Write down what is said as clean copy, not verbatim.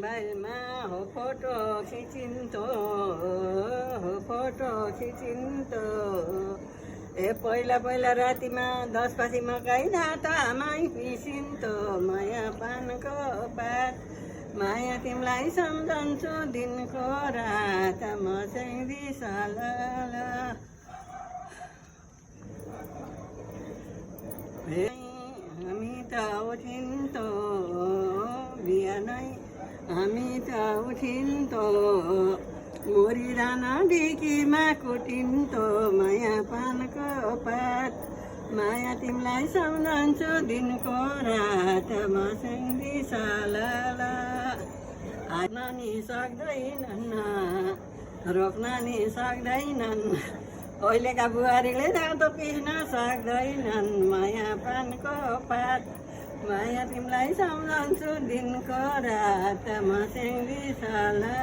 मोबाइलमा हो फोटो खिचिन्थ्यो हो फोटो खिचिन्थ्यो ए पहिला पहिला रातिमा 10 पछि मकै धातामै पिसिन्थ्यो माया पानको पात माया तिमीलाई सम्झन्छु दिनको रात म चाहिँ बिसाला हामी त उठिन्थ्यो बिहानै हामी त उठिन्थ्यो मोरी राना ढिकीमा कुटिन्थ्यो माया पानको पात माया तिमीलाई सम्झन्छु दिनको रात म चाहिँ बिसाला हान्न नि सक्दैनन् रोक्न नि सक्दैनन् अहिलेका बुहारीले जाँतो पिस्न सक्दैनन् माया पानको पात माया तिमीलाई सम्झन्छु दिनको रात म चाहिँ बिसाला